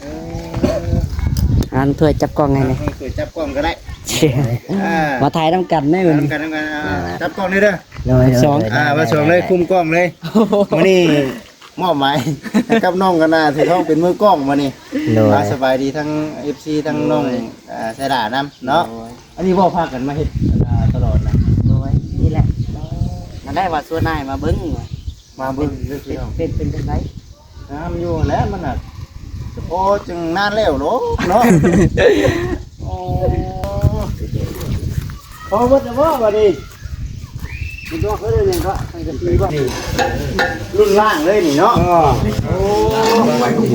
ເອີ ອັນຖ້ວຍຈັບກ້ອງໃຫ້ແດ່ ເອີ ຖ້ວຍຈັບກ້ອງກໍໄດ້ ອ່າ ມາຖ່າຍນຳກັນເດ້ມື້ນີ້ ນຳກັນ ນຳກັນ ອ່າ ອ່າ ຈັບກ້ອງນີ້ເດີ ໂດຍ ສອງ ອ່າ ມາສອງເລີຍ ຄຸມກ້ອງເລີຍ ມື້ນີ້ ມອບໝາຍໃຫ້ກັບນ້ອງກັນນາ ຖືກຕ້ອງເປັນມືກ້ອງມື້ນີ້ ໂດຍ ອ່າ ສະບາຍດີທັງເອັຟຊີ ທັງນ້ອງ ໂດຍ ອ່າ ໄຊດານຳເນາະ ໂດຍ ອັນນີ້ເວົ້າພາກັນມາເຮັດ ອ່າ ຕະຫຼອດນະ ໂດຍ ນີ້ແຫຼະ ມາໄດ້ວ່າຊວນອ້າຍມາເບິ່ງ ມາເບິ່ງເດີພີ່ນ້ອງ ເປັນ ເປັນ ເປັນຈັ່ງໃດ ງາມຢູ່ແຫຼະ ມັນນະ ໂອ້ ຈັ່ງນານແລ້ວໂລດເນາະ ໂອ້ ພໍໝົດແລ້ວບໍ່ບັດນີ້? ມັນຕົວເຂົາເອີ້ນຫຍັງກໍ ສັງກະສີບໍ່? ນີ້ ລຸ້ນລ່າງເລີຍນີ້ເນາະ ເອີ ໂອ້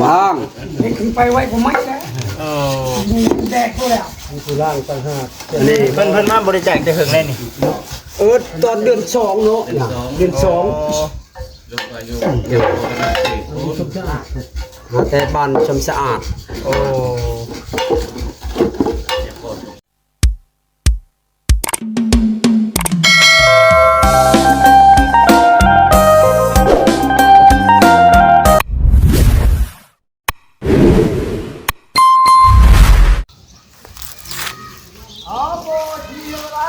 ລ່າງ ເຮັດຂຶ້ນໄປໄວກວ່າໄມ້ແລ້ວ ເອີ ແດກພຸ້ນແລ້ວ ມີຜູ້ລ່າງຕ່າງຫາກ ອັນນີ້ເພິ່ນ ເພິ່ນມາບໍລິຈາກແຕ່ເຫິງແລ້ວນີ້ ເອີ ຕອນເດືອນສອງເນາະ ເດືອນສອງ ເດືອນສອງ ອໍ ມາແຕ່ບ້ານຊົມສະອາດ ໂອ້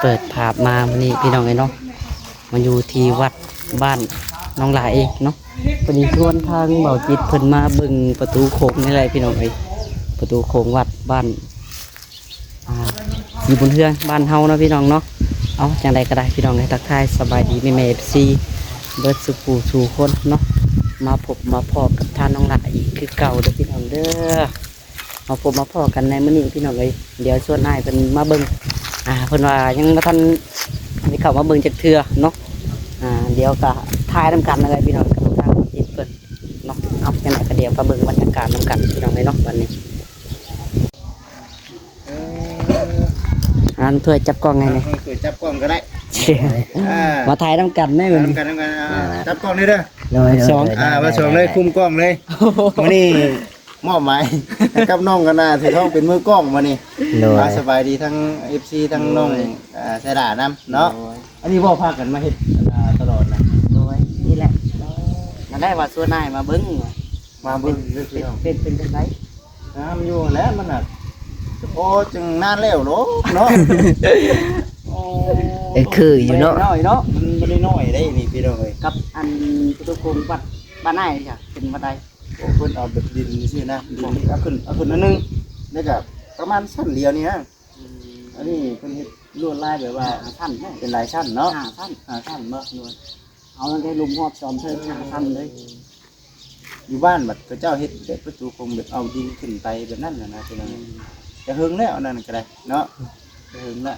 ເປີດພາບມາມື້ນີ້ພີ່ນ້ອງເອີຍເນາະ ມາຢູ່ທີ່ວັດບ້ານນ້ອງຫຼ້າເອງເນາະ ພໍດີຊວນທາງເບົາຈິດເພິ່ນມາເບິ່ງປະຕູໂຂງນີ້ແຫຼະພີ່ນ້ອງເອີຍ ປະຕູໂຂງວັດບ້ານ ອ່າ ຢູ່ບົນເຮືອນບ້ານເຮົາເນາະພີ່ນ້ອງເນາະ ເອົາ ຈັ່ງໃດກໍໄດ້ພີ່ນ້ອງເອີຍ ທັກທາຍສະບາຍດີແມ່ໆ ເອັຟຊີ ເບິດສູ່ຜູ້ສູ່ຄົນເນາະ ມາພົບມາພໍ້ກັບທ່ານນ້ອງຫຼ້າອີກຄືເກົ່າເດີພີ່ນ້ອງເດີ. ມາພົບມາພໍ້ກັນໃນມື້ນີ້ພີ່ນ້ອງເອີຍ ດຽວຊວນອ້າຍເພິ່ນມາເບິ່ງ ອ່າ ເພິ່ນວ່າຍັງບໍ່ທັນໄດ້ເຂົ້າມາເບິ່ງຈັກເທື່ອເນາະ ອ່າ ດຽວກະຖ່າຍນຳກັນນັ້ນແຫຼະພີ່ນ້ອງ ກັບທາງເຮົາເພິ່ນເນາະ ເອົາ ຈັ່ງໃດກະດຽວກະເບິ່ງບັນຍາກາດນຳກັນພີ່ນ້ອງເອີຍເນາະ ບັດນີ້ ເອີ ອັນຖ້ວຍຈັບກ້ອງໃຫ້ແດ່ ເອີ ຖ້ວຍຈັບກ້ອງກໍໄດ້ ອ່າ ມາຖ່າຍນຳກັນເດ້ມື້ນີ້ ນຳກັນ ນຳກັນ ອ່າ ອ່າ ຈັບກ້ອງນີ້ເດີ ໂດຍ ສອງ ອ່າ ມາສອງເລີຍ ຄຸມກ້ອງເລີຍ ມື້ນີ້ ມອບໝາຍໃຫ້ກັບນ້ອງກັນນາ ຖືກຕ້ອງເປັນມືກ້ອງມື້ນີ້ ໂດຍ ອ່າ ສະບາຍດີທັງເອັຟຊີ ທັງນ້ອງ ໂດຍ ອ່າ ໄຊດານຳເນາະ ໂດຍ ອັນນີ້ເວົ້າພາກັນມາເຮັດ ອ່າ ຕະຫຼອດນະ ໂດຍ ນີ້ແຫຼະ ມາໄດ້ວ່າຊວນອ້າຍມາເບິ່ງ ມາເບິ່ງເດີພີ່ນ້ອງ ເປັນ ເປັນ ເປັນຈັ່ງໃດ ງາມຢູ່ແຫຼະ ມັນນະ ໂອ້ ຈັ່ງນານແລ້ວໂລດເນາະ ໂອ້ ເອີ ຄືຢູ່ເນາະ ນ້ອຍເນາະ ມັນບໍ່ໄດ້ນ້ອຍເດ້ນີ້ພີ່ນ້ອງເອີຍ ກັບອັນປະຕູໂຂງວັດບ້ານອ້າຍນີ້ ເປັນວັດໃດ? ໂອ້ ເພິ່ນເອົາແບບດິນຊື່ນະ ດິນນີ້ເອົາຂຶ້ນ ເອົາຂຶ້ນໜ້ອຍໜຶ່ງ ແລ້ວກະປະມານຊັ້ນດຽວນີ້ນະ ອືມ ອັນນີ້ເພິ່ນເຮັດລວດລາຍແບບວ່າຫ້າຊັ້ນເນາະ ເປັນຫຼາຍຊັ້ນເນາະ ຫ້າຊັ້ນ ຫ້າຊັ້ນເນາະ ໂດຍ ເອົາຕັ້ງແຕ່ລຸ່ມຮອບຈອມເທິງ ເອີ ຫ້າຊັ້ນເລີຍ ຢູ່ບ້ານບັດເຂົາເຈົ້າເຮັດແບບປະຕູໂຂງແບບເອົາດິນຂຶ້ນໄປແບບນັ້ນນະ ອືມ ແຕ່ເຫິງແລ້ວອັນນັ້ນກະໄດ້ເນາະ ແຕ່ເຫິງແລ້ວ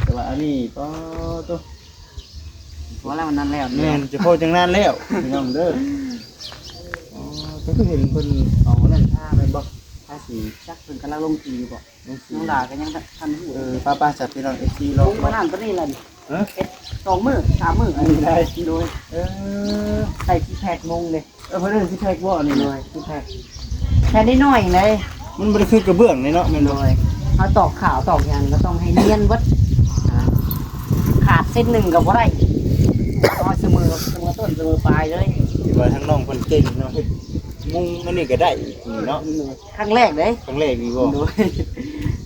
ແຕ່ວ່າອັນນີ້ ປາໂຕ ພໍແລ້ວ ອັນນັ້ນແລ້ວ ແມ່ນ ຈະພໍຈັ່ງນານແລ້ວ ພີ່ນ້ອງເດີ ອໍ ກໍຄືເຫັນເພິ່ນເອົານັ້ນທາແມ່ນບໍ່ ທາສີ ຈັກເພິ່ນກຳລັງລົງສີຢູ່ບໍ່ ລົງສີ ນ້ອງຫຼ້າກໍຍັງທັນຮູ້ ເອີ ໄປໆ ຊັ້ນພີ່ນ້ອງເອັຟຊີ ລອງ ລົງມານັ້ນຕົວນີ້ແຫຼະ ຮະ ເຮັດສອງມື້ສາມມື້ ອັນນີ້ໄດ້ ໂດຍ ເອີ ໃສ່ຊີແພັກມຸງເດ້ ເອີ ເພິ່ນເອີ້ນຊີແພັກບໍ່ອັນນີ້ ໂດຍ ຊີແພັກ ແຜ່ນນ້ອຍໆເດ້ ມັນບໍ່ໄດ້ຄືກະເບື້ອງເດ້ເນາະ ແມ່ນບໍ່ ໂດຍ ເຮົາຕອກຂາວຕອກຫຍັງກໍຕ້ອງໃຫ້ນຽນເບິດ ອ່າ ຂາດເສັ້ນໜຶ່ງກໍບໍ່ໄດ້ ເອົາສະເໝີ ສະເໝີຕົ້ນສະເໝີປາຍເລີຍ ຖືວ່າທາງນ້ອງເພິ່ນເກັ່ງເນາະ ເຮັດມຸງອັນນີ້ກໍໄດ້ເນາະ ຄັ້ງແລກເດ້ ຄັ້ງແລກນີ້ບໍ່ ໂດຍ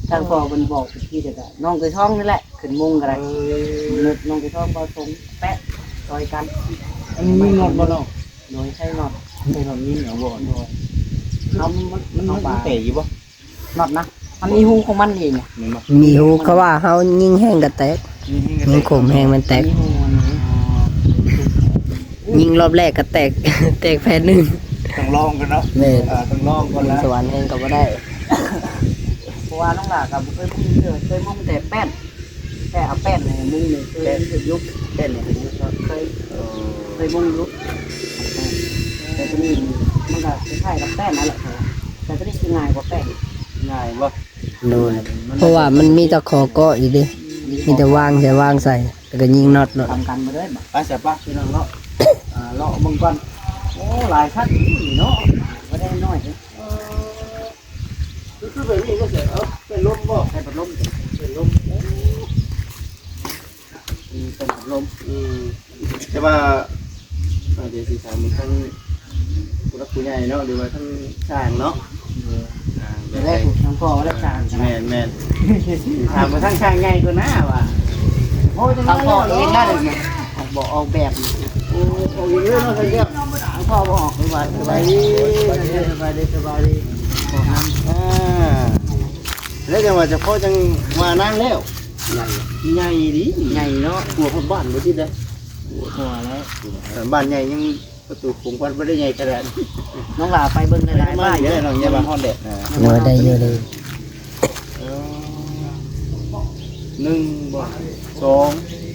ທາງພໍ່ເພິ່ນບອກທີ່ແຕ່ນ້ອງເຄີຍທ້ອງນີ້ແຫຼະ ຂຶ້ນມຸງກໍໄດ້ ເອີ ນ້ອງເຄີຍທ້ອງ ເບົາສົງ ແປະ ຊ່ອຍກັນ ອັນນີ້ມີນັອດບໍ່ນ້ອງ ໂດຍ ໃສ່ນັອດ ໃສ່ນັອດມີເອົາບໍ່ ໂດຍ ເອົາ ມັນ ມັນ ມັນແຕກຢູ່ບໍ່ ນັອດນະ ມັນມີຮູຂອງມັນເອງ ແມ່ນບໍ່ ມີຮູ ເຂົາວ່າເຮົາຍິງແຮງກໍແຕກ ຍິງແຮງກໍແຕກ ຍິງຂົມແຮງມັນແຕກ ມີຮູອັນນີ້ ອໍ ຍິງລອບແລກກໍແຕກ ແຕກແຜ່ນໜຶ່ງ ຕ້ອງລອງກ່ອນເນາະ ແມ່ນ ເອີ ຕ້ອງລອງກ່ອນນະ ສະຫວັນແຮງກໍບໍ່ໄດ້ ເພາະວ່ານ້ອງຫຼ້າກໍບໍ່ເຄີຍມຸງເທື່ອ ເຄີຍມຸງແຕ່ແປ້ນ ແຕ່ເອົາແປ້ນໃຫ້ມຸງນີ້ ເຄີຍເຮັດຢູ່ ແປ້ນໃຫ້ເຮັດຢູ່ ເຄີຍ ເອີ ເຄີຍມຸງຢູ່ ແຕ່ຕົວນີ້ມັນກໍຄ້າຍໆກັບແປ້ນນັ້ນແຫຼະ ແຕ່ຕົວນີ້ຊິງ່າຍກວ່າແປ້ນ ງ່າຍບໍ່ ໂດຍ ເພາະວ່າມັນມີແຕ່ຂໍເກາະຢູ່ເດ້ ມີແຕ່ວາງໃສ່ ວາງໃສ່ ແລ້ວກໍຍິງນັອດໂລດ ທຳກັນມາເລີຍ ໄປຊະປະພີ່ນ້ອງເນາະ ອ່າ ເລາະເບິ່ງກ່ອນ ໂອ້ ຫຼາຍຄັນຢູ່ນີ້ເນາະ ບໍ່ໄດ້ນ້ອຍເດ້ ເອີ ຄື ຄືແບບນີ້ກໍເສຍ ເອີ ເປັນລົມບໍ່ ໃສ່ພັດລົມ ເປັນລົມ ໂອ້ ອືມ ເປັນພັດລົມ ອືມ ແຕ່ວ່າ ອ່າ ດຽວຊິຖາມເບິ່ງທາງຜູ້ຫຼັກຜູ້ໃຫຍ່ເນາະ ຫຼືວ່າທາງຊ່າງເນາະ ແລ້ວທາງພໍ່ແລ້ວຊ່າງ ແມ່ນໆ ຖາມວ່າທາງຊ່າງໃຫຍ່ກ່ອນນາວ່າ ໂອ້ຍ ທາງພໍ່ເອງນະ ເດ້ ອອກແບບ ໂອ້ ອອກເອງເລີຍເນາະ ທ່ານເຈົ້າ ທາງພໍ່ບໍ່ອອກ ສະບາຍດີ ສະບາຍດີ ສະບາຍດີ ອ່າ ແລ້ວຈັ່ງວ່າ ເຈົ້າພໍ່ຈັ່ງວ່ານາງແລ້ວ ໃຫຍ່ ໃຫຍ່ດີ ໃຫຍ່ເນາະ ກວ່າຮອດບ້ານບໍ່ຕິດເດ້ ກວ່າແລ້ວ ບ້ານໃຫຍ່ຍັງ ປະຕູຂົງວັດບໍ່ໄດ້ໃຫຍ່ຂະໜາດ ນ້ອງຫຼ້າໄປເບິ່ງຫຼາຍໆ ໄປ ບ້ານເດີ ນ້ອງຢ່າວ່າຮ້ອນແດດ ໂດຍ ໄດ້ຢູ່ ໄດ້ຢູ່ ເອີ ໜຶ່ງບໍ່ ສອງ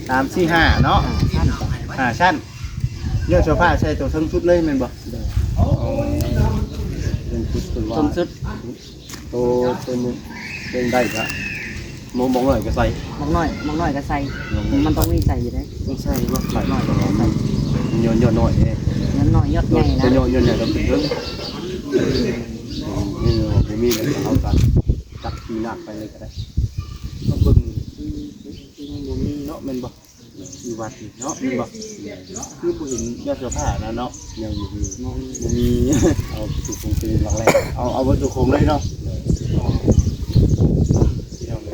ສາມ ສີ່ ຫ້າເນາະ ຫ້າຊັ້ນ ຍ້ອນໂຊຟາໃສ່ໂຕເທິງສຸດເລີຍແມ່ນບໍ່? ໂດຍ ເທິງສຸດເພິ່ນວ່າ ເທິງສຸດ ໂຕ ໂຕໜຶ່ງເປັນໄດ້ກະ ໝາກ ໝາກນ້ອຍກະໃສ່ ໝາກນ້ອຍ ໝາກນ້ອຍກະໃສ່ ໝາກນ້ອຍ ມັນຕ້ອງມີໃສ່ຢູ່ເດ້ ຕ້ອງໃສ່ບໍ່ ໝາກນ້ອຍກະໃສ່ ຍອດ ຍອດນ້ອຍເດ້ ຍອດນ້ອຍຍອດໃຫຍ່ນະ ຍອດ ຍອດໃຫຍ່ຕ້ອງຂຶ້ນເທິງ ນີ້ບໍ່ມີແລ້ວ ເຮົາກະຈັບທີ່ໜັກໄປເລີຍກະໄດ້ ມາເບິ່ງ ຄື ຄື ຄືຍັງບໍ່ມີເນາະ ແມ່ນບໍ່? ຢູ່ວັດນີ້ເນາະ ແມ່ນບໍ່? ຄືບໍ່ເຫັນຍອດເສື້ອຜ້ານະເນາະ ຍັງບໍ່ມີ ບໍ່ມີ ເອົາປະຕູຂົງເປັນຫຼັງແລກ ເອົາ ເອົາປະຕູຂົງເລີຍເນາະ ພີ່ນ້ອງເອີ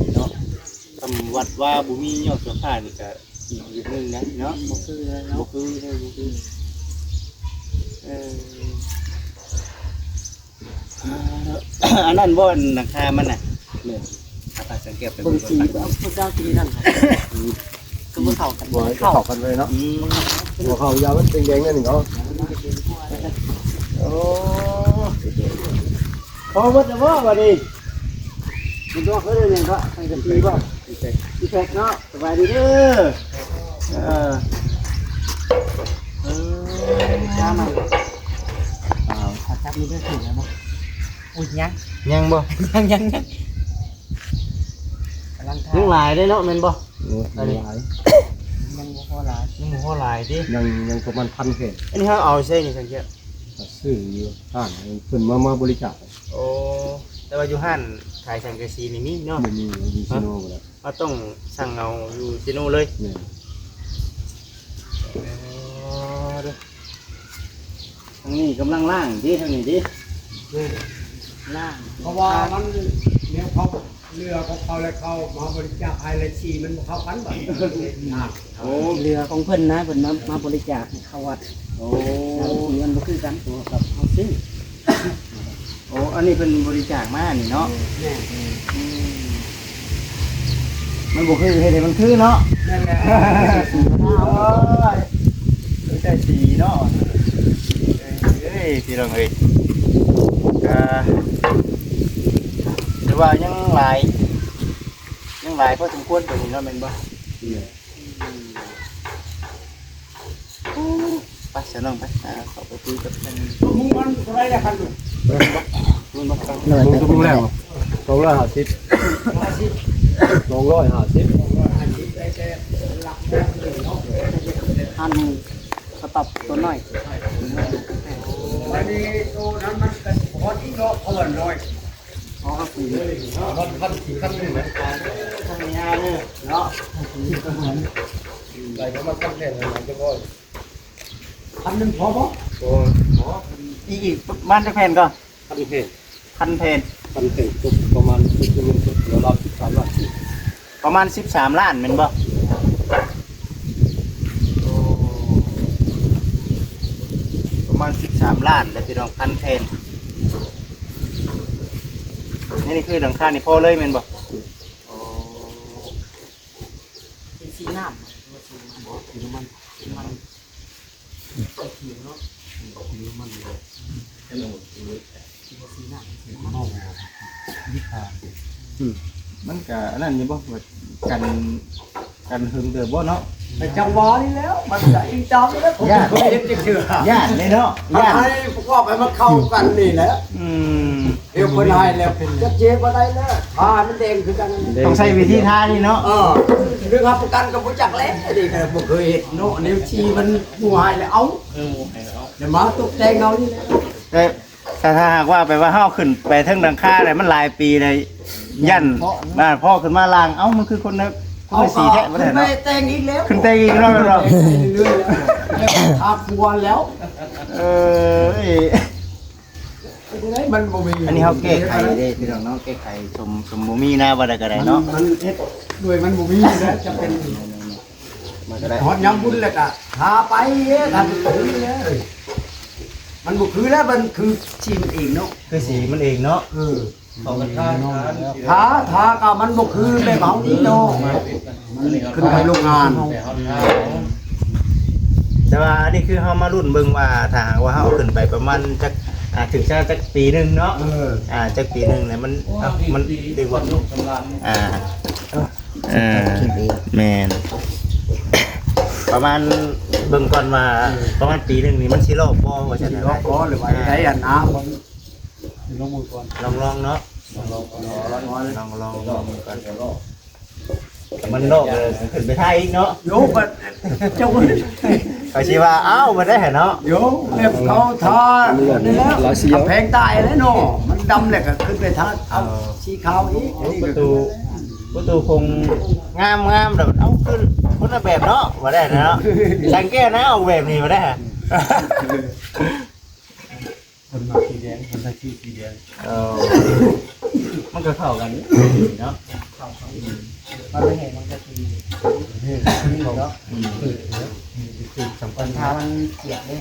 ຍເນາະ ຄຳວັດວ່າບໍ່ມີຍອດເສື້ອຜ້ານີ້ກະອີກເລື່ອງໜຶ່ງນະເນາະ ບໍ່ຄືເລີຍເນາະ ບໍ່ຄືເລີຍ ບໍ່ຄື ເອີ ອັນນັ້ນບໍ່ ອັນຫຼັງຄາມັນນະ ແມ່ນ ເອົາໄປສັງເກດໄປເບິ່ງ ເບິ່ງສີ ເບິ່ງກ່ອນ ເອົາພວກເຈົ້າສີນັ້ນ ອືມ ຄືບໍ່ເຂົ້າກັນ ບໍ່ໃຫ້ເຂົ້າ ເຂົ້າກັນເລີຍເນາະ ອືມ ບໍ່ເຂົ້າ ຢາມັນແດງໆ ນັ້ນນີ້ເນາະ ໂອ້ ພໍໝົດແລ້ວບໍ່ບາດນີ້ ມັນຕົວເຂົາເອີ້ນຫຍັງເກາະ ສັງກະສີບໍ່ ອີແພັກ ອີແພັກເນາະ ສະບາຍດີເດີ ເອີ ເອີ ຈ້າມາ ອ້າວ ຂອຈັບນີ້ເດີ ຖືກແລ້ວບໍ່? ອຸ້ຍ ຍັງ ຍັງບໍ່? ຍັງ ຍັງ ຍັງ ກຳລັງ ຍັງຫຼາຍເດ້ເນາະ ແມ່ນບໍ່? ໂອ້ຍ ອັນນີ້ ຍັງຫຼາຍ ຍັງບໍ່ພໍຫຼາຍ ຍັງບໍ່ພໍຫຼາຍຕິ ຍັງ ຍັງປະມານພັນແຜ່ນ ອັນນີ້ເຮົາເອົາໃສນີ້ ສັງເກດ ຊື້ຢູ່ຮ້ານ ເພິ່ນມາ ມາບໍລິຈາກ ໂອ້ ແຕ່ວ່າຢູ່ຮ້ານຂາຍສັງກະສີນີ້ມີເນາະ ບໍ່ມີ ຢູ່ເຊໂນບໍ່ໄດ້ ເຮົາຕ້ອງສັ່ງເອົາຢູ່ເຊໂນເລີຍ ແມ່ນ ອໍ ເດີ ທາງນີ້ກຳລັງລ້າງຕິ ທາງນີ້ຕິ ແມ່ນ ລ້າງ ເພາະວ່າມັນແນວເຂົາເຫຼືອຂອງເຂົາ ແລະ ເຂົາມາບໍລິຈາກໃຫ້ ແລະ ສີມັນບໍ່ເຂົ້າກັນບັດນີ້ ໂອ້ ເຫຼືອຂອງເພິ່ນນະ ເພິ່ນມາ ມາບໍລິຈາກໃຫ້ເຂົ້າວັດ ໂອ້ ແລ້ວສີມັນບໍ່ຄືກັນ ຕົວກັບເຮົາຊື້ ໂອ້ ອັນນີ້ເພິ່ນບໍລິຈາກມານີ້ເນາະ ແມ່ນ ອືມ ມັນບໍ່ຄື ເຮັດໃຫ້ມັນຄືເນາະ ນັ້ນແຫຼະ ໂອ້ຍ ມີແຕ່ສີເນາະ ເອີຍ ພີ່ນ້ອງເອີຍ ກະຖືວ່າຍັງຫຼາຍ ຍັງຫຼາຍພໍສົມຄວນໂຕນີ້ເນາະ ແມ່ນບໍ່? ແມ່ນ. ໄປຊະນ້ອງໄປ ຫາເຂົ້າໄປຄຸຍກັບທາງ ໝູ່ມັນເທົ່າໃດລະຄັນ ໝູ່ ໝູ່ ໝູ່ແລ້ວ ສອງຮ້ອຍຫ້າສິບ ຫ້າສິບ ສອງຮ້ອຍຫ້າສິບ ອັນສະຕັອບຕົວນ້ອຍ ອັນນີ້ໂຕນັ້ນມັນກໍພໍດີເນາະ ເພາະວ່ານ້ອຍ ອໍ ຄັນສີ່ ຄັນສີ່ ຄັນໜຶ່ງນະ ທາງນີ້ເດີເນາະ ໄດ້ປະມານພັນແຜ່ນ ພັນໜຶ່ງພໍບໍ່? ໂອ້ຍ ພໍ ອີກ ອີກປະມານຈັກແຜ່ນກໍ? ພັນແຜ່ນ ພັນແຜ່ນ ພັນແຜ່ນ ຕົກປະມານ ຕົກເປັນເງິນສົດ ລາວສິບສາມລ້ານກີບ ປະມານສິບສາມລ້ານແມ່ນບໍ່? ໂອ້ ປະມານສິບສາມລ້ານແຫຼະພີ່ນ້ອງ ພັນແຜ່ນ ອັນນີ້ຄືຫຼັງຄານີ້ພໍເລີຍແມ່ນບໍ່? ອໍ ເປັນສີນ້ຳ ບໍ່ ສີນ້ຳມັນ ສີນ້ຳມັນ ມັນກະອັນນັ້ນຢູ່ບໍ່ ວ່າກັນ ກັນເຖິງເດີບໍ່ເນາະ ກະຈັ່ງວ່ານີ້ແລ້ວ ມັນກະອີງຕາມນີ້ແຫຼະ ຜົມບໍ່ເຄີຍເຮັດຈັກເທື່ອ ຢ້ານເດ້ເນາະ ຢ້ານ ໃຫ້ປະກອບໃຫ້ມັນເຂົ້າກັນນີ້ແຫຼະ ອືມ ດຽວເພິ່ນໃຫ້ແລ້ວ ຈັກເຈັບບໍ່ໄດ້ແລ້ວ ທາໃຫ້ມັນແດງຄືກັນ ຕ້ອງໃຊ້ວິທີທານີ້ເນາະ ເອີ ເລື່ອງຮັບປະກັນກໍບໍ່ຈັກແຫຼະ ອັນນີ້ກໍບໍ່ເຄີຍເຮັດເນາະ ແນວທີ່ມັນບໍ່ໃຫ້ແລ້ວ ເອົາ ເອີ ບໍ່ໃຫ້ແລ້ວ ດຽວມາຕົກແຕ່ງເອົານີ້ແຫຼະ ແຕ່ ຖ້າ ຖ້າຫາກວ່າໄປວ່າເຮົາຂຶ້ນໄປເທິງຫຼັງຄາໄດ້ ມັນຫຼາຍປີໄດ້ ຢ້ານ ເພາະ ອ່າ ພໍຂຶ້ນມາລ່າງ ເອົ້າ ມັນຄືຄົນລະ ຄົນລະສີແທ້ ບໍ່ໄດ້ເນາະ ຂຶ້ນໄປແຕ່ງອີກແລ້ວ ຂຶ້ນແຕ່ງອີກເນາະ ແມ່ນບໍ່ ແຕ່ງເລື້ອຍໆ ແລ້ວກໍທາຄົວແລ້ວ ເອີຍ ເອີ มันบ่มี ອັນນີ້ເຮົາແກ້ໄຂເດ້ພີ່ນ້ອງເນາະ ແກ້ໄຂ ສົມ ສົມບໍ່ມີນະ ວ່າໄດ້ກໍໄດ້ເນາະ ມັນເຮັດດ້ວຍມັນບໍ່ມີແລ້ວ ຈະເປັນ ມັນກໍໄດ້ ຮອດຍາມບຸນແລ້ວກໍທາໄປເດ້ ທາໄປເລີຍ ມັນບໍ່ຄືແລ້ວ ມັນຄືສີມັນເອງເນາະ ຄືສີມັນເອງເນາະ ເອີ ເຂົາກໍທາ ທາ ທາກໍມັນບໍ່ຄືແບບເຮົານີ້ເນາະ ມັນຂຶ້ນໄປໂລງງານ ແຕ່ວ່າອັນນີ້ຄືເຮົາມາລຸ້ນເບິ່ງວ່າ ຖ້າຫາກວ່າເຮົາເອົາຂຶ້ນໄປປະມານຈັກ ອ່າ ເຖິງຈະຈັກປີໜຶ່ງເນາະ ເອີ ອ່າ ຈັກປີໜຶ່ງແລ້ວມັນ ເອົ້າ ມັນໄດ້ບໍ່ ອ່າ ເອີ ແມ່ນ ປະມານ ເບິ່ງກ່ອນວ່າ ເອີ ປະມານປີໜຶ່ງນີ້ມັນຊິລອກບໍ່ ວ່າຊັ້ນ ຊິລອກບໍ່ ຫຼືວ່າ ອ່າ ໃດອັນນາ ລອງເບິ່ງກ່ອນ ລອງໆເນາະ ລອງໆ ລອງໆ ລອງໆເບິ່ງກ່ອນ ມັນນອກເລີຍ ຂຶ້ນໄປຖ່າຍອີກເນາະ ໂຍ ບັດເຈົ້າ ຂ້ອຍຊິວ່າ ອ້າວ ບໍ່ໄດ້ຫັ້ນເນາະ ໂຍ ແບບເຂົາທານີ້ແຫຼະ ລາວຊິເອົາ ແພງຕາຍແລ້ວເນາະ ມັນດຳແລ້ວກໍຂຶ້ນໄປທາ ເອົາ ເອີ ສີຂາວອີກ ໂອ້ ປະຕູ ປະຕູຄົງງາມໆ ແລ້ວເອົາຂຶ້ນຄົນລະແບບເນາະ ບໍ່ໄດ້ນະເນາະ ສັງເກດນະ ອອກແບບນີ້ບໍ່ໄດ້ ເພິ່ນມັກສີແດງ ເພິ່ນໃສ່ຊຸດສີແດງ ເອີ ມັນກໍເຂົ້າກັນເນາະ ເຂົ້າກັນ ມັນເຮັດມັນກໍດີ ເນາະ ອືມ ເອີ ສຳຄັນ ຖ້າມັນສຽບເດ້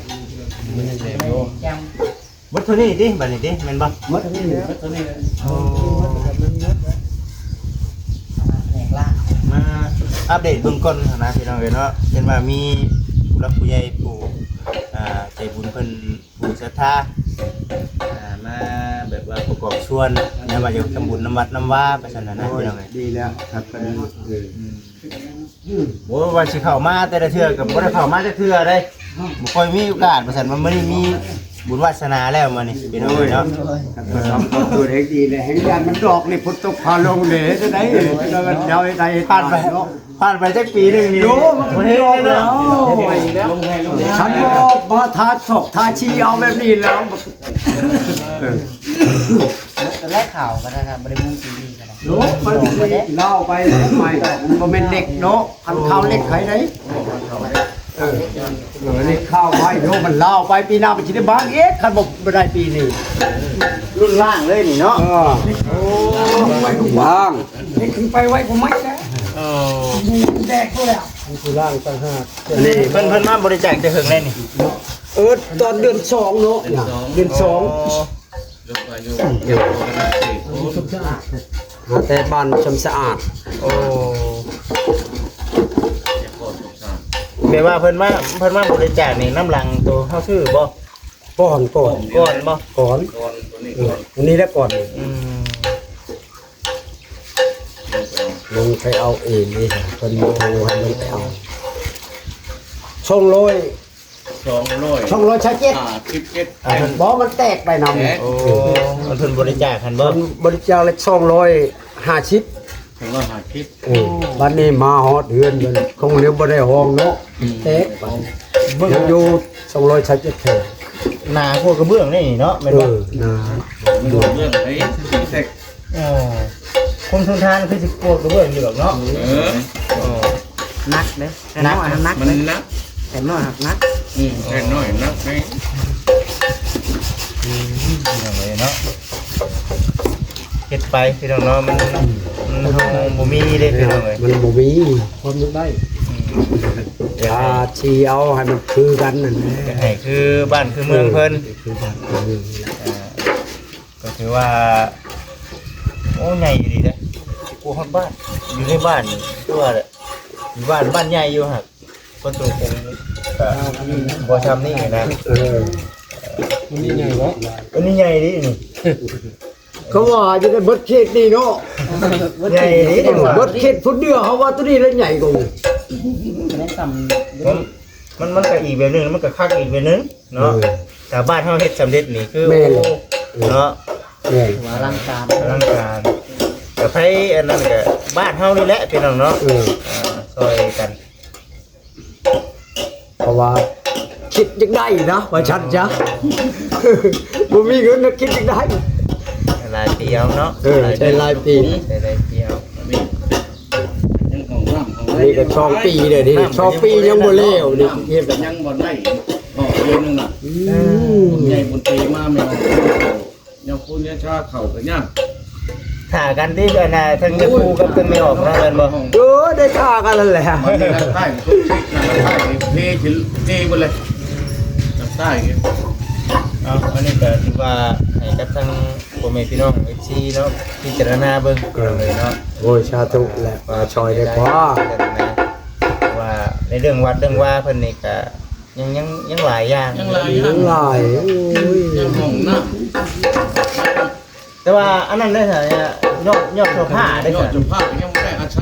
ມັນຍັງແດງຢູ່ ແຈ່ມ ເບິດເທົ່ານີ້ຕິບັດນີ້ຕິ ແມ່ນບໍ່? ເບິດເທົ່ານີ້ ເບິດເທົ່ານີ້ ໂອ້ ແຕກລະ ມາອັບເດດເບິ່ງກ່ອນນະ ພີ່ນ້ອງເອີຍເນາະ ເຫັນວ່າມີຜູ້ຫຼັກຜູ້ໃຫຍ່ຜູ້ ອ່າ ໃຈບຸນເພິ່ນ ຜູ້ສັດທາ ອ່າ ມາແບບວ່າປະກອບສ່ວນ ແນວວ່າຢາກທຳບຸນນຳວັດນຳວາ ໄປຊັ້ນນະ ໂອ້ຍ ພີ່ນ້ອງເອີຍ ດີແລ້ວ ຄັກປານນັ້ນ ເອີ ອືມ ອືມ ໂອ້ຍ ວ່າຊິເຂົ້າມາແຕ່ລະເທື່ອກໍບໍ່ໄດ້ເຂົ້າມາຈັກເທື່ອເດ້ ບໍ່ຄ່ອຍມີໂອກາດ ວ່າຊັ້ນ ວ່າມື້ນີ້ມີບຸນວາສະໜາແລ້ວ ມື້ນີ້ ພີ່ນ້ອງເອີຍເນາະ ໂອ້ຍ ຄັນວ່າທຳຕົວເອງດີແລ້ວ ແຮ່ງຢ້ານມັນດອກນີ້ ຝົນຕົກຟ້າລົງເດ້ ເຮັດຈັ່ງໃດ ເຮັດຈັ່ງໃດ ເຮັດຈັ່ງໃດ ເນາະ ຜ່ານໄປຈັກປີໜຶ່ງນີ້ ໂອ້ ມັນເຫັນແລ້ວ ຄັນບໍ່ມາທາສອກທາຊີເອົາແບບນີ້ແລ້ວ ເອີ ແລະຂ່າວກໍໄດ້ ບໍ່ໄດ້ມຸງຕີນີ້ກໍໄດ້ ໂອ້ ມັນລາວໄປ ໄປ ມັນບໍ່ແມ່ນເຫຼັກເນາະ ຄັນຂ່າວເຫຼັກໃຜໄດ້ ເອີ ເອີ ເຫຼັກຂ່າວໄປ ໂອ້ ມັນລາວໄປ ປີໜ້າມັນຊິໄດ້ບາງອີກ ຄັນບໍ່ ບໍ່ໄດ້ປີນີ້ ລຸ້ນລ່າງເລີຍນີ້ເນາະ ເອີ ໂອ້ ບາງ ເຮັດຂຶ້ນໄປໄວກວ່າໄມ້ແລ້ວ ເອີ ແດກພຸ້ນແລ້ວ ມີຜູ້ລ່າງຕ່າງຫາກ ອັນນີ້ເພິ່ນ ເພິ່ນມາບໍລິຈາກແຕ່ເຫິງແລ້ວນີ້ ເອີ ຕອນເດືອນສອງເນາະ ເດືອນສອງ ເດືອນສອງ ອໍ ຢູ່ ຢູ່ ຢູ່ ຢູ່ ຢູ່ ຫາແຕ່ບ້ານຊຳສະອາດ ໂອ້ ແບບວ່າເພິ່ນມາ ເພິ່ນມາບໍລິຈາກນີ້ ນຳຫຼັງໂຕເຮົາຊື້ບໍ່? ກ່ອນ ກ່ອນ ກ່ອນບໍ່? ກ່ອນ ກ່ອນ ຕົວນີ້ ເອີ ກ່ອນ ອັນນີ້ແຫຼະກ່ອນ ອືມ ລົງໄປເອົາເອງເດ້ ເພິ່ນໂທໃຫ້ລົງໄປເອົາ ສອງຮ້ອຍ ສອງຮ້ອຍ ສອງຮ້ອຍຊາວເຈັດ ຫ້າສິບເຈັດ ອ່າ ເພິ່ນ ບໍ່ ມັນແຕກໄປນຳ ແຕກ ໂອ້ ເພິ່ນບໍລິຈາກຫັ້ນບໍ່? ເພິ່ນບໍລິຈາກລະສອງຮ້ອຍຫ້າສິບ ສອງຮ້ອຍຫ້າສິບ ເອີ ບັດນີ້ມາຮອດເຮືອນເພິ່ນ ຄົງເລີຍບໍ່ໄດ້ຫ້ອງເນາະ ອືມ ແຕກໄປ ເບິ່ງ ຍັງຢູ່ສອງຮ້ອຍຊາວເຈັດແຖວ ໜາກວ່າກະເບື້ອງນີ້ເນາະ ແມ່ນບໍ່? ເອີ ໜາ ມັນກະເບື້ອງໄອ້ແຕກ ເອີ ຄົນຊົນທານຄືຊິກວ່າກະເບື້ອງຢູ່ດອກເນາະ ເອີ ເອີ ໜັກເດ້ ແຜ່ນນ້ອຍຫັ້ນໜັກ ມັນໜັກ ແຜ່ນນ້ອຍຫັ້ນໜັກ ອືມ ແຜ່ນນ້ອຍໜັກໄດ໋ ອືມ ເນາະ ເຮັດໄປພີ່ນ້ອງເນາະ ມັນ ມັນ ເຮົາບໍ່ມີເດ້ພີ່ນ້ອງເອີຍ ມັນບໍ່ມີ ຄວາມຢາກໄດ້ ອືມ ຖ້າຊິເອົາໃຫ້ມັນຄືກັນນັ້ນແຫຼະ ຢາກໃຫ້ຄືບ້ານຄືເມືອງເພິ່ນ ເອີ ຄືບ້ານຄືເມືອງນີ້ແຫຼະ ອ່າ ກໍຖືວ່າ ໂອ້ ໃຫຍ່ອີ່ຫຼີເດ້ ກວ່າຮອດບ້ານ ຢູ່ໃນບ້ານຄືວ່າແຫຼະ ຢູ່ບ້ານ ບ້ານໃຫຍ່ຢູ່ຫັ້ນ ປະຕູຄົງກໍບໍ່ຊ່ຳນີ້ນະ ເອີ ມັນໃຫຍ່ບໍ່ ອັນນີ້ໃຫຍ່ເດ້ນີ້ ເຂົາວ່າຢູ່ໃນເບິດເຂດນີ້ເນາະ ໃຫຍ່ເດ້ ເບິດເຂດພຸ້ນເດີ ເຮົາວ່າໂຕນີ້ລະໃຫຍ່ກວ່າ ມັນ ມັນ ມັນກໍອີກແບບໜຶ່ງ ມັນກໍຄັກອີກແບບໜຶ່ງເນາະ ເອີ ແຕ່ບ້ານເຮົາເຮັດສຳເລັດນີ້ຄື ແມ່ນ ໂອ້ ເອີ ເນາະ ແມ່ນ ອະລັງການ ອະລັງການ ກະໃຜອັນນັ້ນກະບ້ານເຮົານີ້ແຫຼະພີ່ນ້ອງເນາະ ເອີ ອ່າ ຊ່ອຍກັນ ເພາະວ່າຄິດຢາກໄດ້ນະ ວ່າຊັ້ນຊະ ບໍ່ມີເງິນກໍຄິດຢາກໄດ້ ຫຼາຍປີເອົາເນາະ ເອີ ໃຊ້ຫຼາຍປີ ໃຊ້ຫຼາຍປີເອົາ ອັນນີ້ກໍສອງປີແລ້ວນີ້ ສອງປີຍັງບໍ່ແລ້ວນີ້ ເຮັດຍັງບໍ່ໄດ້ ອອກເດືອນໜຶ່ງນະ ອືມ ໃຫຍ່ບຸນປີມາແມ່ນ ຜູ້ຍາຊາເຂົ້າກໍຍາກ ຖ້າກັນທີ່ອັນນ່າ ທັງຍາຄູກັບທັງແມ່ອອກເນາະ ແມ່ນບໍ່? ໂອ້ຍ ໄດ້ທ່າກັນນັ້ນແຫຼະ ມັນມີຫຼັກໃຕ້ ທຸກຊິດນະ ຫຼັກໃຕ້ເພ ເພເບິດເລີຍ ຫຼັກໃຕ້. ເອົາ ອັນນີ້ກໍຖືວ່າໃຫ້ກັບທາງພໍ່ແມ່ພີ່ນ້ອງ ເອັຟຊີ ເນາະ ພິຈາລະນາເບິ່ງເນາະ. ໂອ້ຍ ສາທຸແຫຼະ ວ່າຊ່ອຍໄດ້ພໍ ເພາະວ່າໃນເລື່ອງວັດເລື່ອງວາເພິ່ນນີ້ກໍ ຍັງ ຍັງ ຍັງຫຼາຍຢ່າງ ຍັງຫຼາຍຢ່າງ ຍັງຫຼາຍ ໂອ້ຍ ຍັງຫ້ອງນ້ຳ ແຕ່ວ່າອັນນັ້ນໄດ້ຊະ ຍອດ ຍອດຊົ່ວພາໄດ້ຊະ ຍອດຊົ່ວພາຍັງບໍ່ໄດ້ ອາໄສ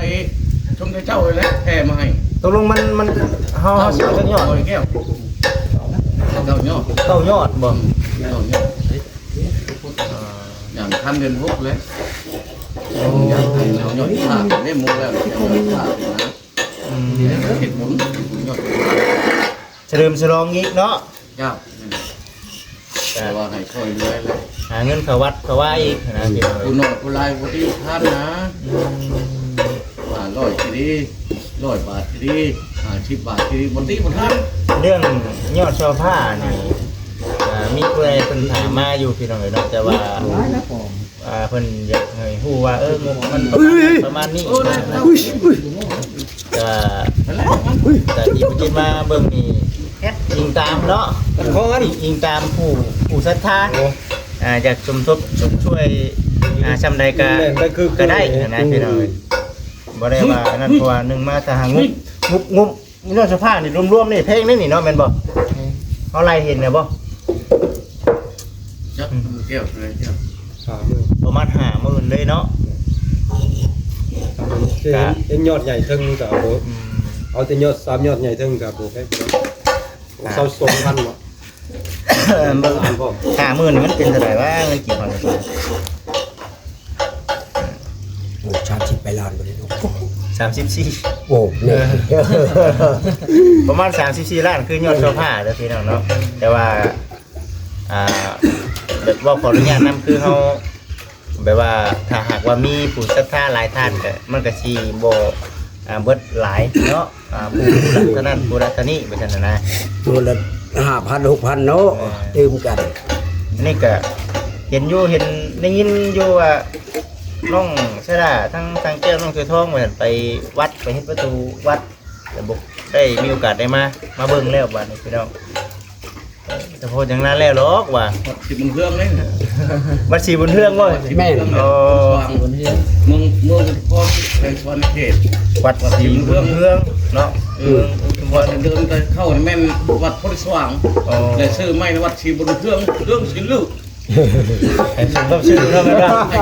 ຊົມເຈົ້າແຫຼະແຜ່ມາໃຫ້. ຕົກລົງມັນ ມັນ ເຮົາ ເຮົາຊິເອົາຈັກຍອດ? ຮ້ອຍແກ້ວ ເກົ້າຍອດ ເກົ້າຍອດບໍ່? ເກົ້າຍອດ ອ່າ ຢ່າງຄັນເດືອນຫົກແຫຼະ ໂອ້ ຢ່າງເຮົາຍອດພາໄດ້ໝູ່ແລ້ວ ຍອດພານະ ອືມ ເຮັດບຸນ ເຮັດບຸນຍອດ ສະເຫຼີມສະຫຼອງອີກເນາະ. ເຈົ້າ ແຕ່ວ່າໃຫ້ຊ່ອຍເຫຼືອແຫຼະ ຫາເງິນເຂົ້າວັດເຂົ້າວາອີກນະ ອືມ ພີ່ນ້ອງເອີຍ ຜູ້ໜ້ອຍຜູ້ຫຼາຍບໍ່ຕີບໍ່ທັນນະ ອືມ ຫ້າຮ້ອຍກໍດີ ຮ້ອຍບາດກໍດີ ຫ້າສິບບາດກໍດີ ບໍ່ຕີບໍ່ທັນ. ເລື່ອງຍອດຊົ່ວພານີ້ ອ່າ ມີຜູ້ໃດເພິ່ນຖາມມາຢູ່ ພີ່ນ້ອງເອີຍເນາະ ແຕ່ວ່າ ອ່າ ເພິ່ນຢາກໃຫ້ຮູ້ວ່າ ເອີ ງົບມັນປະມານ ປະມານນີ້ ກໍ ກໍທີ່ເພິ່ນມາເບິ່ງນີ້ ອີງຕາມເນາະ ອີງຕາມຜູ້ ຜູ້ສັດທາ ອ່າ ຢາກສົມທົບຊົມຊ່ວຍ ອ່າ ຊ່ຳໃດກໍ ກໍໄດ້ນະ ພີ່ນ້ອງເອີຍ ບໍ່ໄດ້ວ່າອັນນັ້ນ ເພາະວ່າໜຶ່ງມາ ຖ້າຫາງົບ ງົບ ງົບ ຍອດສະພານີ້ລວມໆນີ້ແພງເດ້ນີ້ເນາະ ແມ່ນບໍ່? ເຮົາໄລ່ເຫັນແລ້ວບໍ່? ຈັກແກ້ວເທົ່າໃດແກ້ວ? ຫ້າໝື່ນ ປະມານຫ້າໝື່ນເລີຍເນາະ. ເຫັນ ເຫັນຍອດໃຫຍ່ເທິງກໍບໍ່ ອືມ ເອົາແຕ່ຍອດ ສາມຍອດໃຫຍ່ເທິງກໍບໍ່ແພງ ເອົາຊາວສອງພັນເນາະ. ເບິ່ງ ຫ້າໝື່ນນີ້ມັນເປັນເທົ່າໃດວະ ເງິນກີບເຮົານີ້? ໂອ້ ສາມສິບປາຍລ້ານບໍ່ໄດ້ເນາະ ສາມສິບສີ່ ໂອ້ ເອີ ປະມານສາມສິບສີ່ລ້ານ ຄືຍອດຊາວພາເດີພີ່ນ້ອງເນາະ. ແຕ່ວ່າ ອ່າ ແບບເວົ້າຂໍອະນຸຍາດນຳ ຄືເຮົາ ແບບວ່າຖ້າຫາກວ່າມີຜູ້ສັດທາຫຼາຍທ່ານກໍ ມັນກໍຊິບໍ່ ອ່າ ເບິດຫຼາຍເນາະ. ອ່າ ຜູ້ ຜູ້ລັກເທົ່ານັ້ນ ຜູ້ລັກເທົ່ານີ້ ວ່າຊັ້ນນະ ຜູ້ລະຫ້າພັນ ຫົກພັນເນາະ ເອີ ຕື່ມກັນ. ອັນນີ້ກະເຫັນຢູ່ ເຫັນ ໄດ້ຍິນຢູ່ວ່າ ນ້ອງສາລາ ທັງ ທັງແກ້ວ ນ້ອງເສືອທອງ ວ່າໄປວັດ ໄປເຮັດປະຕູວັດ ແຕ່ບໍ່ໄດ້ມີໂອກາດໄດ້ມາ ມາເບິ່ງແລ້ວ ບາດນີ້ພີ່ນ້ອງ. ສະໂພດຫຍັງນັ້ນແລ້ວດອກວ່າ ວັດສີບຸນເຮືອງເດ້ ວັດສີບຸນເຮືອງບໍ່? ແມ່ນ ອໍ ເມືອງ ເມືອງ ເມືອງ ແຂວງສະຫວັນນະເຂດ ວັດສີບຸນເຮືອງເນາະ. ເອີ ເມືອງອຸທຸມພອນ ເດີນໄປເຂົ້ານີ້ແມ່ນວັດໂພທິສະຫວ່າງ ອໍ ແລະຊື່ໃໝ່ວັດສີບຸນເຮືອງ ເຮືອງສີລຶ້ງ ໃຫ້ສົມກັບຊື່ເນາະ ແມ່ນບໍ່? ເ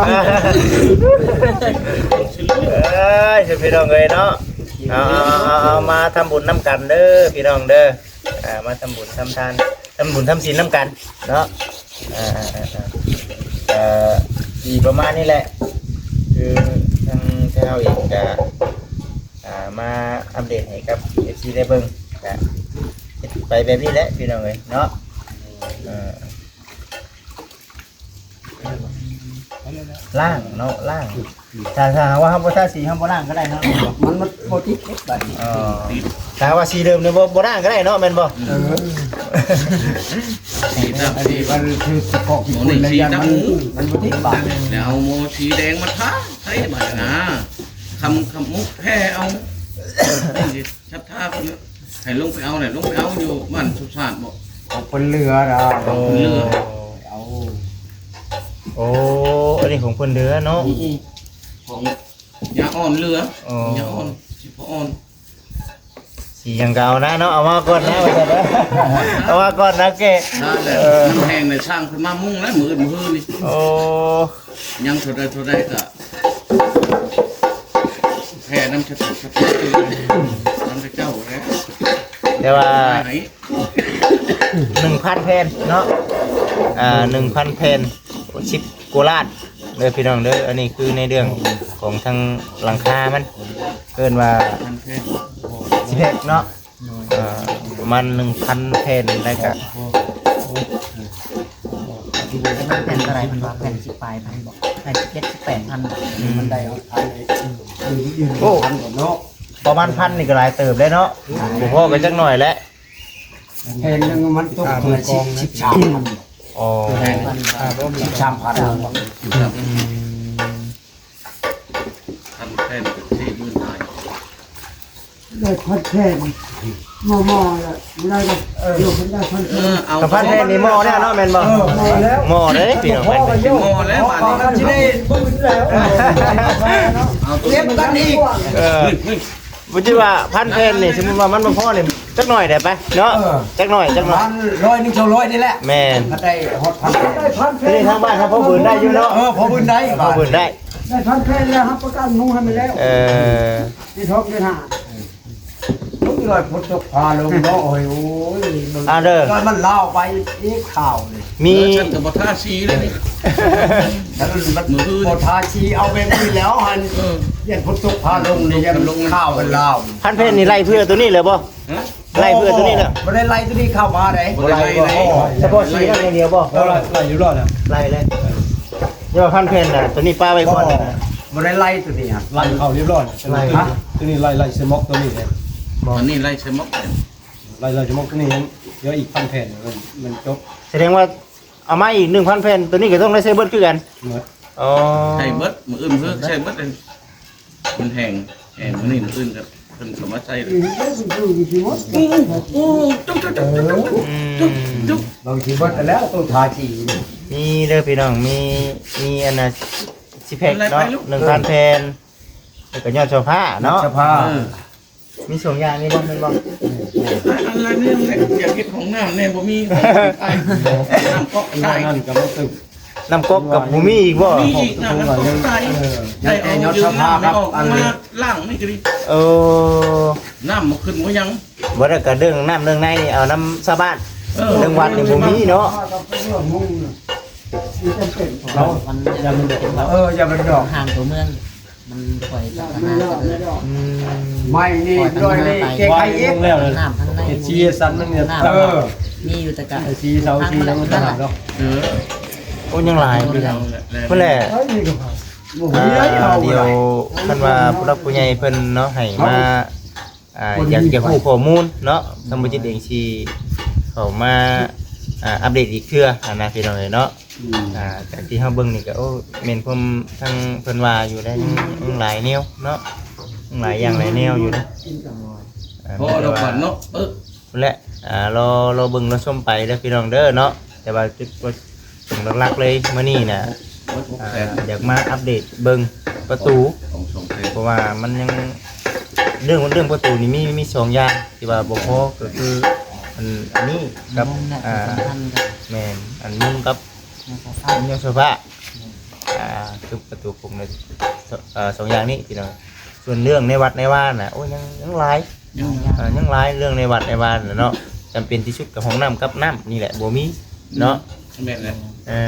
ອີຍ ພີ່ນ້ອງເອີຍເນາະ ເອົາ ເອົາ ເອົາ ເອົາ ມາທຳບຸນນຳກັນເດີ ພີ່ນ້ອງເດີ. ອ່າ ມາທຳບຸນທຳທານ ທຳບຸນທຳສິນນຳກັນເນາະ. ອ່າ ອ່າ ອ່າ ອ່າ ເອີ ຊິປະມານນີ້ແຫຼະ ຄືທາງເຮົາເອງກະ ອ່າ ມາອັບເດດໃຫ້ກັບເອັຟຊີໄດ້ເບິ່ງ ກະເຮັດໄປແບບນີ້ແຫຼະ ພີ່ນ້ອງເອີຍເນາະ. ເອີ ລ້າງເນາະ ລ້າງ ຖ້າ ຖ້າວ່າເຮົາບໍ່ທາສີ ເຮົາບໍ່ລ້າງກໍໄດ້ເນາະ ມັນ ມັນບໍ່ຕິດເດ້ບາດນີ້. ອໍ ຖ້າວ່າສີເດີມນີ້ບໍ່ ບໍ່ລ້າງກໍໄດ້ເນາະ ແມ່ນບໍ່? ເອີ ສີດຳ ອັນນີ້ມັນຄືສະເພາະຂີ້ຝຸ່ນ ແລ້ວຢ້ານມັນ ມັນບໍ່ຕິດບາດນີ້ ແລ້ວເອົາໝໍສີແດງມາທາໃສ່ບາດນີ້ນະ ຄຳ ຄຳມຸກແຜ່ເອົາ ສັດທາເພິ່ນໃຫ້ລົງໄປເອົາແຫຼະ ລົງໄປເອົາຢູ່ບ້ານສຸດສາດບໍ? ເອົາເພິ່ນເຫຼືອດອກ ເພິ່ນເຫຼືອ ເອົາ ໂອ້ ອັນນີ້ຂອງເພິ່ນເຫຼືອເນາະ ອືມ ຂອງຍາອ່ອນເຫຼືອ ອໍ ຍາອ່ອນ ສີຟ້າອ່ອນ ສີຫຍັງກໍເອົານະເນາະ ເອົາມາກ່ອນນະ ວ່າຊັ້ນນະ ເອົາມາກ່ອນນະແກ ນັ້ນແຫຼະ ເອີ ມັນແຫ້ງແລ້ວ ຊ່າງເພິ່ນມາມຸງແລ້ວ ມື້ອື່ນມື້ຮືນີ້ ໂອ້ ຍັງເທົ່າໃດເທົ່າໃດກໍ ແຜ່ນຳສະເພາະ ສະເພາະນຳເຈົ້າແຫຼະ ແຕ່ວ່າ ໜຶ່ງພັນແຜ່ນເນາະ ອ່າ ໜຶ່ງພັນແຜ່ນ ສິບກວ່າລ້ານເດີພີ່ນ້ອງເດີ. ອັນນີ້ຄືໃນເລື່ອງຂອງທາງຫຼັງຄາມັນ ເອີ້ນວ່າ ສິບເອັດເນາະ ອ່າ ປະມານໜຶ່ງພັນແຜ່ນ ແລ້ວກະ ແຜ່ນເທົ່າໃດເພິ່ນວ່າ ແຜ່ນສິບປາຍພັນບໍ ແຜ່ນສິບເຈັດ ສິບແປດພັນ ມັນໄດ້ເອົາອັນ ໂອ້ ພັນກ່ອນເນາະ ປະມານພັນນີ້ກໍຫຼາຍເຕີບແລ້ວເນາະ ບໍ່ພໍກໍຈັກໜ້ອຍແຫຼະ ແຜ່ນໜຶ່ງມັນຕົກເທົ່າໃດ ສິບ ສິບສາມພັນ ອໍ ສິບສາມພັນ ອືມ ພັນແຜ່ນສີ່ໝື່ນໄດ້ ໄດ້ພັນແຜ່ນ ໝໍ່ໆລະ ບໍ່ໄດ້ດອກ ເອີ ຢູ່ເພິ່ນໄດ້ພັນແຜ່ນ ເອີ ເອົາ ກໍພັນແຜ່ນນີ້ໝໍ່ແລ້ວເນາະ ແມ່ນບໍ່? ເອີ ໝໍ່ແລ້ວ ໝໍ່ເດ້ພີ່ນ້ອງ ໝໍ່ແລ້ວ ໝໍ່ແລ້ວບາດນີ້ ມັນຊິໄດ້ບຶ້ນແລ້ວ ເອົາຕົວ ເກັບກັນອີກ ເອີ ບໍ່ຈິວ່າພັນແຜ່ນນີ້ ສົມມຸດວ່າມັນບໍ່ພໍນີ້ ຈັກໜ້ອຍໄດ້ໄປເນາະ ເອີ ຈັກໜ້ອຍ ຈັກໜ້ອຍ ປະມານຮ້ອຍໜຶ່ງ ສອງຮ້ອຍນີ້ແຫຼະ ແມ່ນ ຖ້າໄດ້ຮອດພັນ ໄດ້ພັນແຜ່ນ ນີ້ທາງບ້ານເຮົາພໍບືນໄດ້ຢູ່ເນາະ ເອີ ພໍບືນໄດ້ ພໍບືນໄດ້ ໄດ້ພັນແຜ່ນແລ້ວ ຮັບປະກັນໝູໃຫ້ມັນແລ້ວ ເອີ ເດືອນຫົກເດືອນຫ້າ ໂອ້ຍ ຝົນຕົກຟ້າລົງເນາະ ໂອ້ຍ ໂອ້ຍ ອ່າ ເດີ ມັນລາວໄປອີກຂ່າວນີ້ ມີ ເອີ ສັນກໍບໍ່ທາສີເລີຍນີ້ ສັນມັນບໍ່ທາສີ ເອົາແບບນີ້ແລ້ວຫັ້ນ ເອີ ຢ້ານຝົນຕົກຟ້າລົງນີ້ ຢ້ານຂ່າວກັນລາວ ພັນແຜ່ນນີ້ໄລ່ເພື່ອຕົວນີ້ເລີຍບໍ່? ຮະ? ໄລ່ເພື່ອຕົວນີ້ເລີຍ ບໍ່ໄດ້ໄລ່ຕົວນີ້ເຂົ້າມາເດ້ ບໍ່ໄດ້ໄລ່ ບໍ່ໄດ້ໄລ່ ສະເພາະສີນັ້ນຢ່າງດຽວບໍ່? ບໍ່ໄລ່ ໄລ່ຢູ່ລອດນະ ໄລ່ເລີຍ ຢ່າວ່າພັນແຜ່ນນະ ຕົວນີ້ປະໄວ້ກ່ອນນະ ບໍ່ໄດ້ໄລ່ຕົວນີ້ ໄລ່ເຂົ້າຮຽບຮ້ອຍ ໄລ່ ຮະ? ຕົວນີ້ໄລ່ ໄລ່ສະໝອກຕົວນີ້ເດ້ ຕົວນີ້ໄລ່ສະໝອກ ໄລ່ ໄລ່ສະໝອກຕົວນີ້ຍັງເຫຼືອອີກພັນແຜ່ນ ມັນ ມັນຈົບ ສະແດງວ່າເອົາມາອີກໜຶ່ງພັນແຜ່ນ ຕົວນີ້ກໍຕ້ອງໄດ້ໃຊ້ເບິດຄືກັນ ໝົດ ອໍ ໃຊ້ເບິດ ມື້ອື່ນເພິ່ນໃຊ້ເບິດ ມັນແຫ້ງ ແຫ້ງມື້ນີ້ມື້ອື່ນກໍເພິ່ນກໍມາໃສ່ ອືມ ໂອ້ໂຫ ຈຸກໆໆໆ ອືມ ບາງທີເບິດແລ້ວ ໂຕທາຈີ ມີເດີພີ່ນ້ອງ ມີ ມີອັນນ່າ ຊິແພັກເນາະ ໜຶ່ງພັນແຜ່ນ ແລ້ວກໍຍອດໂຊຟາເນາະ ຍອດໂຊຟາ ເອີ ມີສອງຢ່າງນີ້ບໍ່ແມ່ນບໍ່? ອັນລະນີ້ແຫຼະ ຢາກເຮັດຫ້ອງນ້ຳແດ່ ບໍ່ມີ ນ້ຳກັອກ ນ້ຳກັອກກໍບໍ່ຕຶກ ນ້ຳກັອກກໍບໍ່ມີອີກບໍ່? ມີອີກ ນ້ຳກັອກໃສ່ ເອີ ໄດ້ເອົາຍອດສະພາກັບອັນ ມາລ້າງນີ້ກໍດີ ເອີ ນ້ຳບໍ່ຂຶ້ນບໍ່ຫຍັງ ບໍ່ໄດ້ກະເລື່ອງນ້ຳເລື່ອງໃນນີ້ເອົານຳຊາວບ້ານ ເອີ ເລື່ອງວັດນີ້ບໍ່ມີເນາະ ມັນຈຳເປັນ ເອີ ຢ່າມັນດອກ ເອີ ຢ່າມັນດອກ ຫ່າງຕົວເມືອງ ມັນຄ່ອຍພັດທະນາຂຶ້ນ ອືມ ໄມ້ນີ້ ດ້ວຍນີ້ ແກ້ໄຂອີກ ນ້ຳທາງໃນ ເຮັດສີສັນມັນນີ້ ນ້ຳ ເອີ ມີຢູ່ແຕ່ກະ ເຮັດສີເສົາສີຫຍັງມັນຕ່າງຫາກເນາະ ເອີ ໂອ້ ຍັງຫຼາຍຢູ່ ພຸ້ນແຫຼະ ໂອ້ຍ ນີ້ກໍບໍ່ຮູ້ ອ່າ ໄດ້ເອົາ ດຽວ ບໍ່ໄດ້ ຄັນວ່າຜູ້ຫຼັກຜູ້ໃຫຍ່ເພິ່ນເນາະ ໃຫ້ມາ ອ່າ ຢາກຈະຮູ້ຂໍ້ມູນເນາະ ສຳມະຈິດເອງຊິເຂົ້າມາ ອ່າ ອັບເດດອີກເທື່ອຫັ້ນນະ ພີ່ນ້ອງເອີຍເນາະ ອືມ ອ່າ ຈາກທີ່ເຮົາເບິ່ງນີ້ກໍ ໂອ້ ແມ່ນຄວາມທາງເພິ່ນວ່າຢູ່ໄດ໋ ອືມ ຍັງຫຼາຍແນວເນາະ ຍັງຫຼາຍຢ່າງຫຼາຍແນວຢູ່ເດ້ ອ່າ ພໍແລ້ວກັນເນາະ ເອີ ແຫຼະ ອ່າ ລໍ ລໍເບິ່ງລໍຊົມໄປເດີພີ່ນ້ອງເດີເນາະ ແຕ່ວ່າຈຸດປະສົງຫຼັກໆເລີຍມື້ນີ້ນະ ອ່າ ຢາກມາອັບເດດເບິ່ງປະຕູ ເພາະວ່າມັນຍັງ ເລື່ອງ ເລື່ອງປະຕູນີ້ມີ ມີສອງຢ່າງທີ່ວ່າບໍ່ພໍ ກໍຄືອັນ ອັນນີ້ກັບ ອ່າ ແມ່ນ ອັນມຸງກັບ ຍອດໂຊຟາ ແມ່ນ ອ່າ ຄືປະຕູກົງ ເອີ ສອງຢ່າງນີ້ພີ່ນ້ອງ ສ່ວນເລື່ອງໃນວັດໃນວານນະ ໂອ້ຍ ຍັງ ຍັງຫຼາຍ ຍັງຫຼາຍ ເອີ ຍັງຫຼາຍເລື່ອງໃນວັດໃນວານນະເນາະ ຈຳເປັນທີ່ສຸດກໍຫ້ອງນ້ຳກັບນ້ຳນີ້ແຫຼະ ບໍ່ມີເນາະ ອືມ ແມ່ນແຫຼະ ເອີ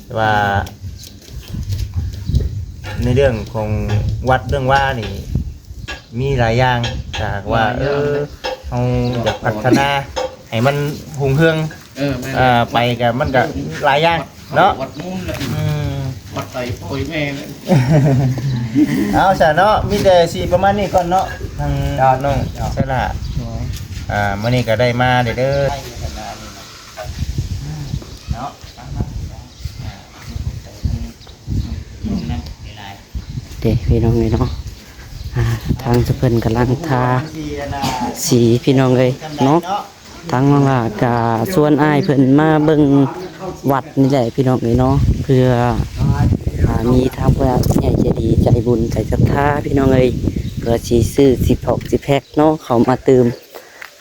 ແຕ່ວ່າໃນເລື່ອງຂອງວັດເລື່ອງວານີ້ ມີຫຼາຍຢ່າງ ຖ້າຫາກວ່າ ເອີ ເຮົາຢາກພັດທະນາໃຫ້ມັນຮຸ່ງເຮືອງ ເອີ ແມ່ນ ເອີ ໄປກໍມັນກໍຫຼາຍຢ່າງເນາະ ວັດມູນແຫຼະ ອືມ ວັດໄຕພໍ່ແມ່ແຫຼະ ເອົາຊະເນາະ ມີແຕ່ຊິປະມານນີ້ກ່ອນເນາະ ທາງ ເຈົ້າ ນ້ອງ ເຈົ້າ ໄຊລາ ໂດຍ ອ່າ ມື້ນີ້ກໍໄດ້ມາເດີ ເນາະ ເດ້ພີ່ນ້ອງເອີຍເນາະ ອ່າ ທາງເພິ່ນກຳລັງທາສີພີ່ນ້ອງເອີຍເນາະ ທາງນ້ອງຫຼ້າກະຊວນອ້າຍເພິ່ນມາເບິ່ງວັດນີ້ແຫຼະພີ່ນ້ອງເອີຍເນາະ ເພື່ອ ອ່າ ມີທາງຜູ້ໃຫຍ່ໃຈດີໃຈບຸນໃຈສັດທາພີ່ນ້ອງເອີຍ ເພື່ອຊິຊື້ຊິຜອກຊິແພັກເນາະ ເຂົ້າມາຕື່ມ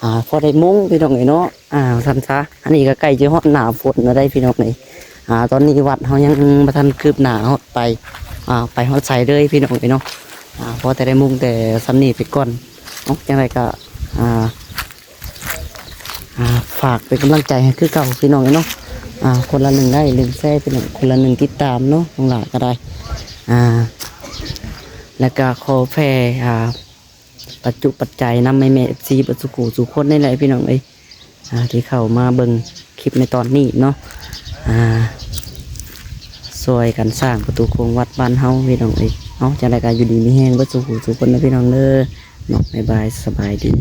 ອ່າ ພໍໄດ້ມຸງພີ່ນ້ອງເອີຍເນາະ ອ່າ ວ່າຊັ້ນຊະ ອັນນີ້ກໍໃກ້ຈະຮອດໜ້າຝົນແລ້ວໄດ໋ພີ່ນ້ອງເອີຍ ອ່າ ຕອນນີ້ວັດເຮົາຍັງບໍ່ທັນຄືບໜ້າຮອດໄປ ອ່າ ໄປຮອດໃສເລີຍພີ່ນ້ອງເອີຍເນາະ ອ່າ ພໍແຕ່ໄດ້ມຸງແຕ່ສ່ຳນີ້ໄປກ່ອນເນາະ ຈັ່ງໃດກໍ ອ່າ ອ່າ ຝາກເປັນກຳລັງໃຈໃຫ້ຄືເກົ່າພີ່ນ້ອງເອີຍເນາະ ອ່າ ຄົນລະໜຶ່ງໄລ້ ໜຶ່ງແຊ ພີ່ນ້ອງ ຄົນລະໜຶ່ງຕິດຕາມເນາະ ນ້ອງຫຼ້າກໍໄດ້ ອ່າ ແລ້ວກໍຂໍແຜ່ ອ່າ ປັດຈຸປັດໄຈນຳແມ່ໆ ເອັຟຊີ ເບິດສູ່ຄູ່ສູ່ຄົນນີ້ແຫຼະພີ່ນ້ອງເອີຍ ອ່າ ທີ່ເຂົ້າມາເບິ່ງຄລິບໃນຕອນນີ້ເນາະ ອ່າ ຊ່ວຍກັນສ້າງປະຕູໂຄງວັດບ້ານເຮົາພີ່ນ້ອງເອີຍເນາະ ຈັ່ງໃດກໍຢູ່ດີມີແຮງເບິດສູ່ຄູ່ສູ່ຄົນເດີພີ່ນ້ອງເດີເນາະ ບາຍບາຍ ສະບາຍດີ.